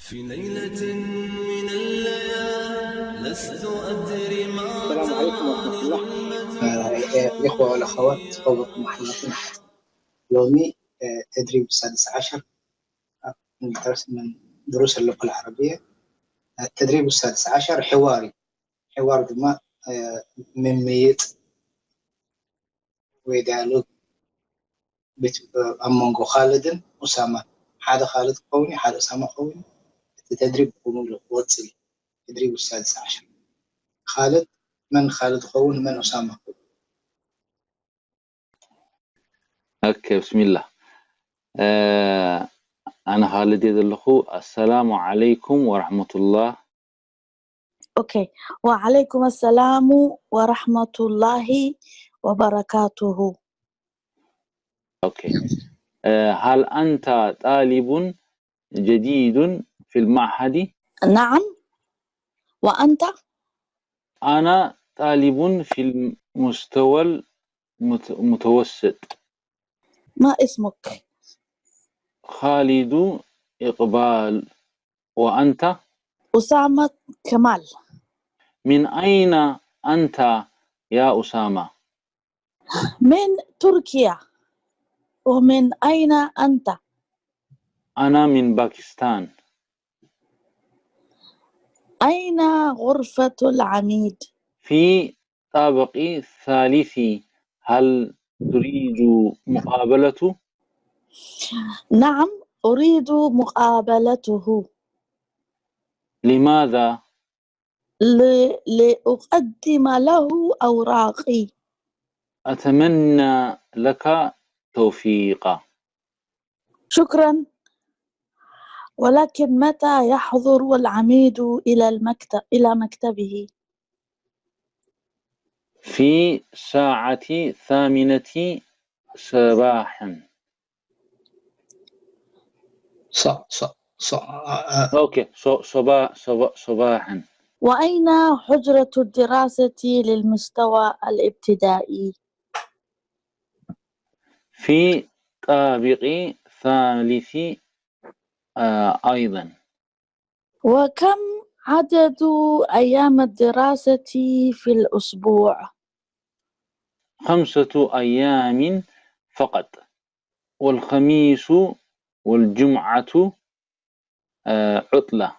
في ليلة من الليالي لست أدري ما السلام عليكم ورحمة الله. آه، الإخوة والأخوات، خواتكم وأحبابكم. ሎሚ፣ آه، تدريب السادس عشر من درس، من دروس اللغة العربية. التدريب السادس عشر حواري. حوار ድማ، آه، ምምይጥ ወይ ዳያሎግ ቤት ኣብ መንጎ ካልድን ኡሳማን፣ ሓደ ካልድ ክኸውን እዩ፣ ሓደ ኡሳማ ክኸውን እዩ። እቲ ተድሪብ ብሙሉ ክወጽእ እዩ። ተድሪብ ሳድስ ዓሸር። ካልድ መን ካልድ ክኸውን፣ መን ኡሳማ ክኸውን። ኦኬ ብስሚላ። ኣነ ካልድ እየ ዘለኹ። ኣሰላሙ ዓለይኩም ወራሕመቱላህ። ኦኬ። ወዓለይኩም ኣሰላሙ ወራሕመቱላሂ ወበረካቱሁ። ኦኬ። هل أنت طالب جديد في المعهد؟ نعم. وأنت؟ أنا طالب في المستوى المتوسط. ما اسمك؟ خالد إقبال. وأنت؟ أسامة كمال. من أين أنت يا أسامة؟ من تركيا. ومن أين أنت؟ أنا من باكستان. أين غرفة العميد؟ في طابق ثالث. هل تريد مقابلته؟ نعم، أريد مقابلته. لماذا؟ ل... لأقدم له أوراقي. أتمنى لك توفيقا. شكرا. ولكن متى يحضر العميد إلى المكتب، إلى مكتبه؟ في ساعة ثامنة صباحا. ص ص ص آه، أوكي. ص- صبا صبا صباحا. وأين حجرة الدراسة للمستوى الابتدائي؟ في طابق ثالث، آه، أيضا. وكم عدد أيام الدراسة في الأسبوع؟ خمسة أيام فقط، والخميس والجمعة، آه، عطلة.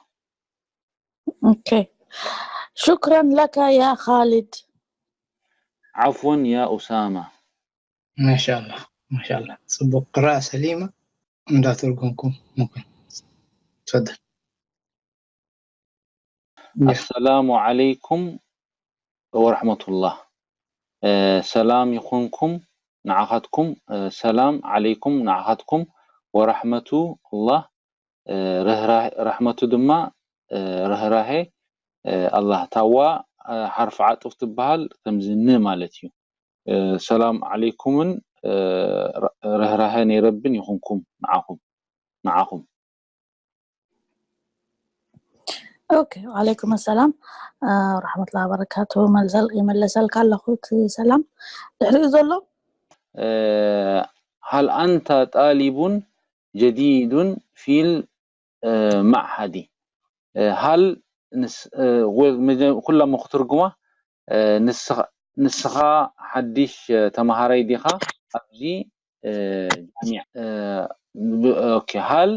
أوكي. شكرا لك يا خالد. عفوا يا أسامة. ማሻላ ማሻላ፣ ጽቡቅ ቅራእ ሰሊማ። እንዳተርጎምኩም ሙምኪን ትፈደል። السلام عليكم ورحمة الله. ሰላም ይኹንኩም ንዓኻትኩም። ሰላም ዓለይኩም ንዓኻትኩም። ወራሕመቱ ኣላህ፣ ርህራሄ፣ ራሕመቱ ድማ ርህራሄ ኣላህ። ታዋ ሓርፍ ዓጡፍ ትበሃል ከምዚ ን ማለት እዩ። ሰላም ዓለይኩምን ርህራሄ ናይ ረብን ይኹንኩም ንዓኹም ንዓኹም። ኦኬ፣ ወዓለይኩም ኣሰላም ወራሕመቱላሂ ወበረካቱ። ይመለሰልካ ኣለኹ እቲ ሰላም። ድሕሪኡ ዘሎ هل أنت طالب جديد في المعهد؟ هل ኩሎም ክትርጉማ ንስኻ ሓድሽ ተማሃራይ ዲኻ ኣብዚ ጃሚዕ? ኦኬ፣ هل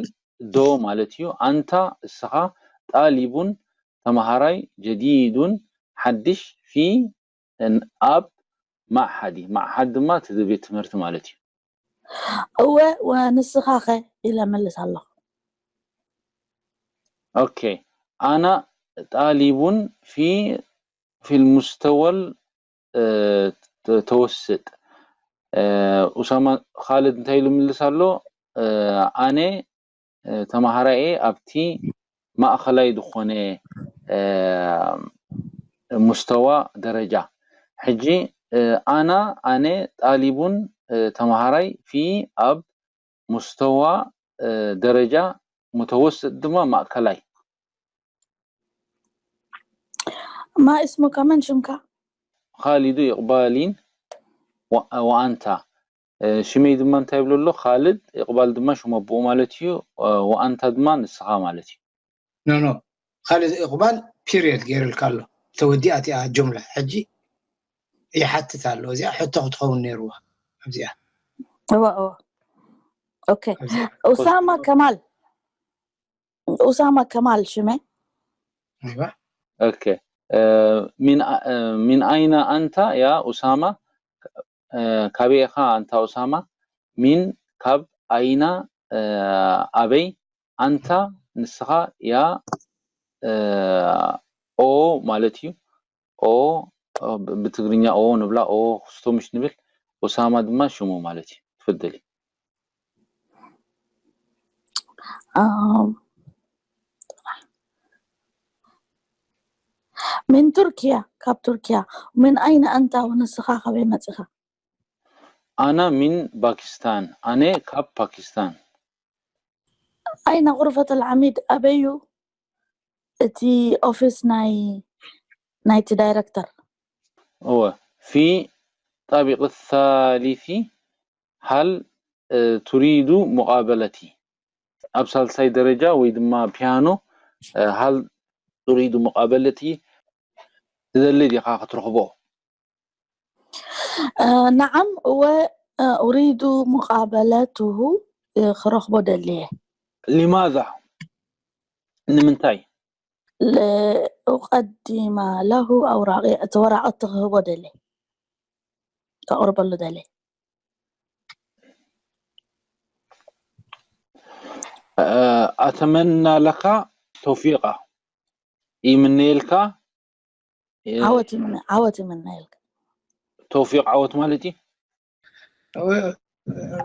ዶ ማለት እዩ። أنت እስኻ طالب ተማሃራይ جديد ሓድሽ في ኣብ معهد። معهد ድማ እቲ ቤት ትምህርቲ ማለት እዩ። እወ፣ ንስኻኸ ኢለ መልስ ኣለኹ። ኦኬ፣ أنا طالب في في المستوى المتوسط። ኡሳማ ካልድ እንታይ ኢሉ ምልስ ኣሎ? ኣነ ተማሃራይ እየ ኣብቲ ማእኸላይ ዝኾነ ሙስተዋ ደረጃ። ሕጂ ኣና ኣነ ጣሊቡን ተማሃራይ ፊ ኣብ ሙስተዋ ደረጃ ሙተወስጥ ድማ ማእከላይ። ما اسمك؟ መን ሽምካ? ካሊዱ ኢቕባሊን ወኣንታ። ሽመይ ድማ እንታይ ይብሎ ኣሎ? ካልድ፣ ኢቕባል ድማ ሽም ኣቦኡ ማለት እዩ። ወኣንታ ድማ ንስኻ ማለት እዩ። ኖ ኖ ካልእ ኢቕባል ፒሪየድ ገይርልካ ኣሎ። ተወዲኣ እቲኣ ጁምላ ሕጂ ይሓትት ኣሎ። እዚኣ ሕቶ ክትኸውን ነይርዋ ኣብዚኣ። እወ እወ ኦኬ ኣብዚኣ ኡሳማ ከማል ኡሳማ ከማል ሽመ እዋ ኦኬ እ፣ ሚን አ- እ፣ ሚን ኣይና ኣንታ ያ ኡሳማ እ፣ ካበይ ኢኻ ኣንታ ኡሳማ ሚን ካብ ኣይና እ፣ ኣበይ ኣንታ ንስኻ ያ እ፣ ኦ ማለት እዩ ኦ እ፣ ብ- ብትግርኛ ኦ ንብላ ኦ ክስቶ ምሽ ንብል ኡሳማ ድማ ሽሙ ማለት እዩ ትፍድል እዩ ኣም፣ ምን ቱርኪያ ካብ ቱርኪያ ምን ኣይነ ኣንታ ንስኻ ካበይ መፂኻ ኣና ሚን ፓኪስታን ኣነ ካብ ፓኪስታን ኣይነ غرفة العميد ኣበዩ እቲ ኦፊስ ናይ ናይቲ ዳይረክተር እወ في طابق الثالث هل እ፣ تريد مقابلتي ኣብ ሳልሳይ ደረጃ ወይ ድማ ፒያኖ እ፣ هل تريد مقابلتي ትደሊ ዲኻ ክትረኽቦ እ፣ ነዓም እወ እ፣ ኡሪዱ ሙቃበለትሁ እ፣ ክረኽቦ ደልየ لماذا ንምንታይ لأقدم له أوراقي እቲ ወራቐት ክህቦ ደልየ ከቕርበሉ ደልየ እ፣ ኣተመና ለካ ተውፊቃ ይምነየልካ እ፣ ዓወት ይምነ ዓወት ይምነየልካ ተውፊቅ ዓወት ማለት እዩ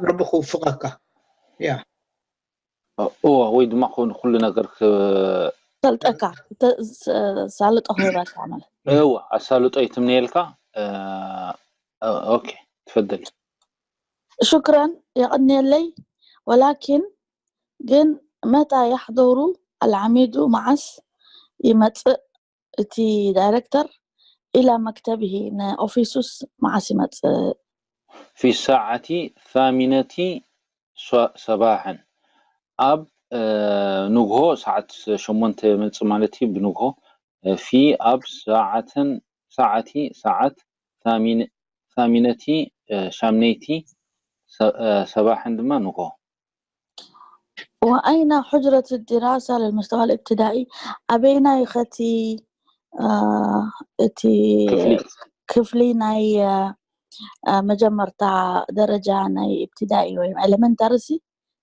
ረቢ ክውፍቀካ ያ እዎ ወይ ድማ ኩን- ኩሉ ነገር ክ- ሰልጠካ ተ- ስ- ሳልጦ ክህበካ ማለት እዎ ኣሳልጦ ይትምነየልካ እ፣ እ፣ ኦኬ ትፈደል شكرا የቐንየለይ ولكن ግን متى يحضر العميد መዓስ ይመፅእ እቲ ዳይረክተር إلى مكتبه ንኦፊሱስ መዓስ ይመፅእ في الساعة الثامنة ص- صباحا ኣብ እ፣ ንግሆ ሰዓት ሸሞንተ መጽእ ማለት እዩ ብንግሆ እ፣ في ኣብ ሰዓተን ሰዓቲ ሰዓት ثامن- ثامنة እ፣ ሻምነይቲ ሰ- እ፣ ሰባሕን ድማ ንግሆ وأين حجرة الدراسة للمستوى الابتدائي ኣበይናይ ኸቲ እ፣ እቲ ክፍሊ ክፍሊ ናይ እ፣ እ፣ መጀመርታ ደረጃ ናይ ኢብትዳኢ ወይ ኤሌመንታሪ ሲ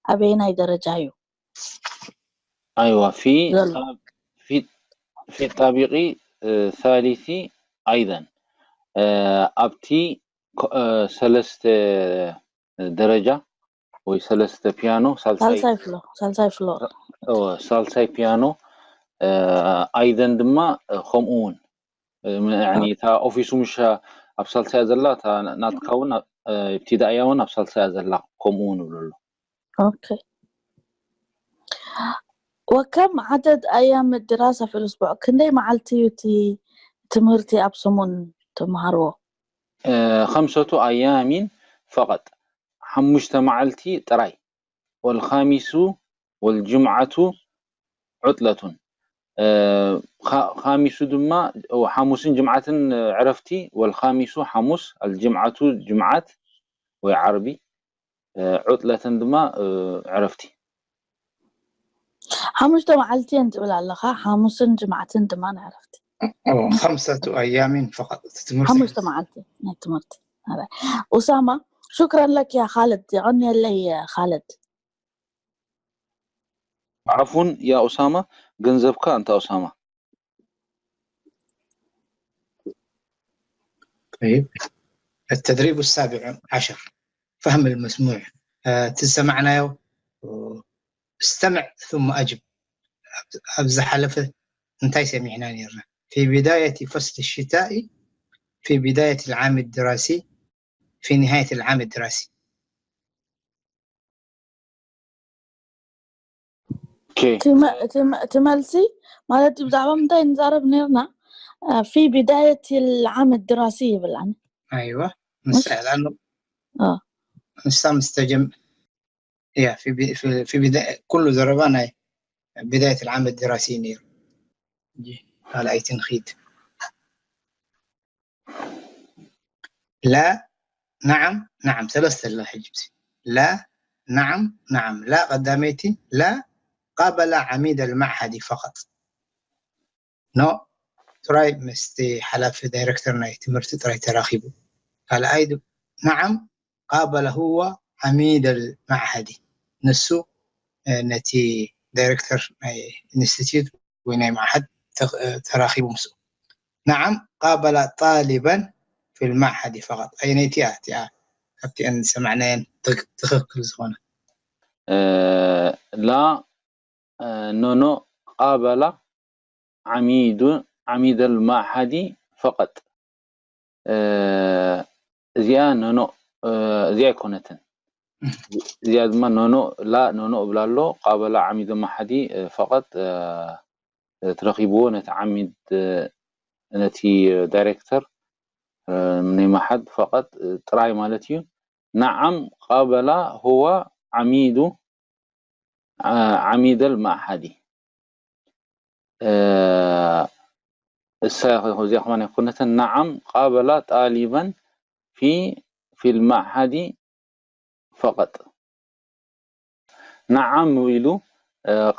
ኣበይናይ ደረጃ እዩ أيوة في ዘሎ في في الطابق ثالث أيضا ኣብቲ ሰለስተ ደረጃ ወይ ሰለስተ ፒያኖ ሳልሳይ ሳልሳይ ፍሎ ሳልሳይ ፍሎር ሳልሳይ ፒያኖ ኣይደን ድማ ከምኡ እውን እታ ኦፊሱ ምሽ ኣብ ሳልሳያ ዘላ እታ ናትካ እውን ኢብትዳእያ እውን ኣብ ሳልሳያ ዘላ ከምኡ እውን ይብሉ ኣሎ ኦኬ ወከም ዓደድ ኣያም ድራሳ ፊ ልስቡዕ ክንደይ መዓልቲ እዩ እቲ ትምህርቲ ኣብ ሰሙን ትመሃርዎ ከምሰቱ ኣያሚን ፈቐጥ ሓሙሽተ መዓልቲ ጥራይ ወልኻሚሱ ወልጅምዓቱ ዑጥለቱን ካሚሱ ድማ ሓሙስን ጅምዓትን ዕረፍቲ ወልኻሚሱ ሓሙስ ኣልጅምዓቱ ጅምዓት ወይ ዓርቢ ዑጥለተን ድማ ዕረፍቲ ሓሙሽተ መዓልቲ እየን ትብል ኣለኻ ሓሙስን ጅምዓትን ድማ ንዕረፍቲ ከምሰቱ ኣያሚን ፈቐጥ ትምህርቲ ሓሙሽተ መዓልቲ ናይ ትምህርቲ ኡሳማ ሹክረን ለክ ያ ካልድ የቐንየለይ ካልድ ዓፉን ያ ኡሳማ ገንዘብካ እንታ ኡሳማ طيب التدريب السابع عشر فهم المسموع تسمعناه استمع ثم أجب أبزح لفه انتهي سمعنا نيرنا في بداية فصل الشتاء في بداية العام الدراسي في نهاية العام الدراسي اوكي እቲ መልሲ ማለት ብዛዕባ ምንታይ ንዛረብ ነርና في بداية العام الدراسي ይብል ኣነ ايوه مش لانه اه مش مستجم يا في بي في, في بداية كل ضربة ناي بداية العام الدراسي نير. جي، ካልኣይቲ ንኺድ። لا، نعم، نعم، ሰለስተ ኣላ ሕጂ። لا، نعم، نعم، لا ቀዳመይቲ، لا قابل عميد المعهد فقط. ኖ ጥራይ ምስቲ ሓላፊ ዳይሬክተር ናይ ትምህርቲ ጥራይ ተራኺቡ። ካልኣይ ድ-፣ نعم قابل هو عميد المعهد፣ ንሱ ነቲ ዳይሬክተር ናይ ኢንስቲትዩት ወይ ናይ ማዕሃድ ተራኺቡ ምስኡ። نعم قابل طالبا في المعهد فقط። ኣየነይቲ እያ እቲኣ ካብቲአን ዝሰማዕናየን ትኽክል ዝኾነ? لا، ኖኖ قابل عميد عميد المعهد فقط. እዚኣ ኖኖ እዚኣ ኣይኮነትን። እዚኣ ድማ ኖኖ ላ ኖኖ እብላ ኣሎ። قابل عميد المعهد فقط ትረኺብዎ ነቲ ዓሚድ ነቲ ዳይሬክተር ናይ ማሓድ ፈቐጥ ጥራይ ማለት እዩ። نعم قابل هو عميد عميد المعهد እሳ እዚኣ ከማን ኣይኮነትን። نعم قابل طالبا في في المعهد فقط. نعم ኢሉ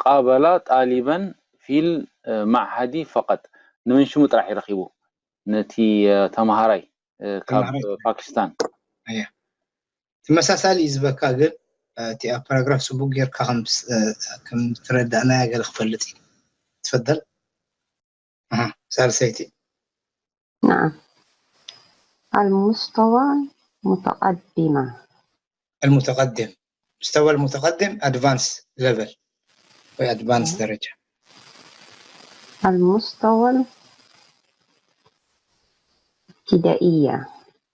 قابل طالبا في المعهد فقط። ንመን ሽሙ ጥራሕ ይረኺቡ? ነቲ ተማሃራይ ካብ ፓኪስታን። ተመሳሳሊ እዩ ዝበካ፣ ግን እቲ ኣብ ፓራግራፍ ጽቡቅ ጌርካ ከም ትረዳእናያ ገለ ክፈልጥ እዩ። ትፈደል። ሳልሰይቲ نعم. المستوى متقدمة. المتقدم، مستوى المتقدم advance level ወይ advance ደረጃ። المستوى الابتدائية.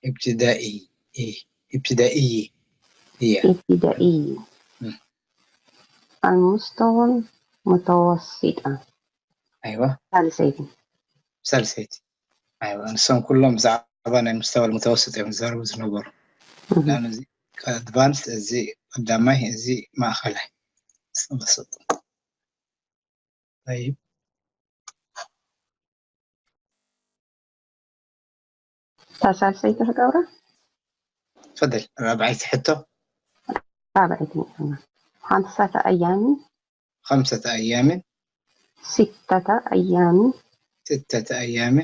ابتدائي إيه. ابتدائي هي ابتدائي. المستوى المتوسطة. أيوة. ثالثية. ثالثية. أيوة، ንሶም ኩሎም ብዛዕባ ናይ مستوى المتوسط እዮም ዝዛረቡ ዝነበሩ። ኣድቫንስ እዚ ቀዳማይ፣ እዚ ማእኸላይ። طيب. ሳልሰይቲ ክገብራ። تفضل. ራብዓይቲ ሕቶ። ራብዐይቲ ንዕማ ሓምሳተ ኣያሚ خمسة أيام ስተተ ኣያሚ ستة أيام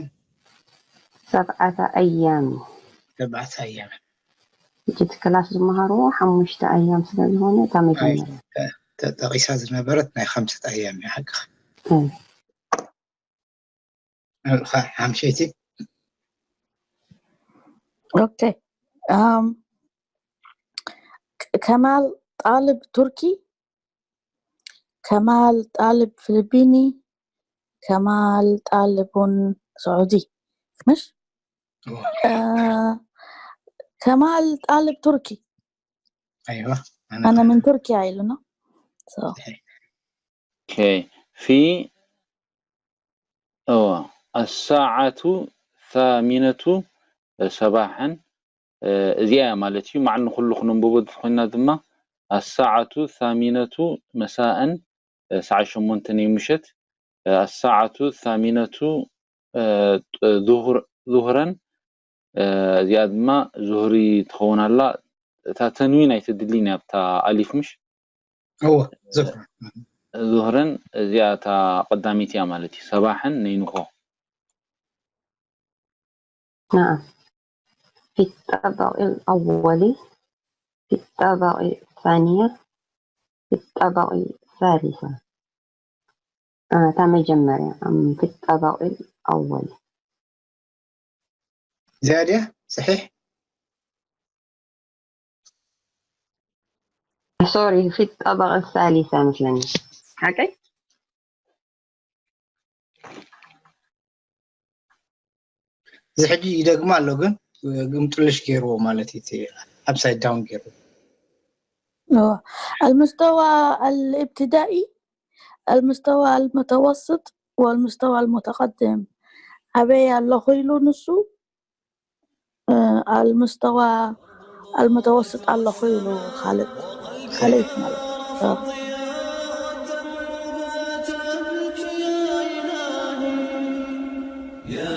ሰብዓተ ኣያሚ سبعة أيام ሕጂ እቲ ክላስ ዝመሃርዎ ሓሙሽተ ኣያም ስለ ዝኾነ እታ መጀመርያ ተጠቂሳ ዝነበረት ናይ خمسة أيام እያ ሓቅኻ ሓምሸይቲ ኦኬ ከማል ጣልብ ቱርኪ ከማል ጣልብ ፊሊፒኒ ከማል ጣልቡን ስዑዲ مش ከማል ጣልብ ቱርኪ أيوة أنا من تركيا ኢሉና أوكي في أوه. الساعة الثامنة صباحا እዚኣ እያ ማለት እዩ። ማዕል ንኩሉ ክነንብቦ እንተኾይና ድማ الساعة الثامنة مساء ሰዓት ሸሞንተ ናይ ምሸት الساعة الثامنة ظهرا እዚኣ ድማ ዙህሪ ትኸውን ኣላ። እታ ተንዊን ኣይተድልን እያ ኣብታ ኣሊፍ ምሽ እወ ዙህር ዙህርን እዚኣ እታ ቀዳሚት እያ ማለት እዩ። ሰባሕን ነይንኾ نعم في الطبق الأول في الطبق الثانية في الطبق الثالثة እታ መጀመርያ في الطبق الأول እዚኣ ድያ صحيح سوري في الطبق الثالثة مثلا حقي እዚ ሕጂ ይደግማ ኣሎ ግን ግምጥልሽ ገይርዎ ማለት እዩ upside down ገይርዎ المستوى الابتدائي المستوى المتوسط والمستوى المتقدم ኣበይ ኣለኹ ኢሉ ንሱ المستوى المتوسط ኣለኹ ኢሉ ካልእ ካልእ ማለት يا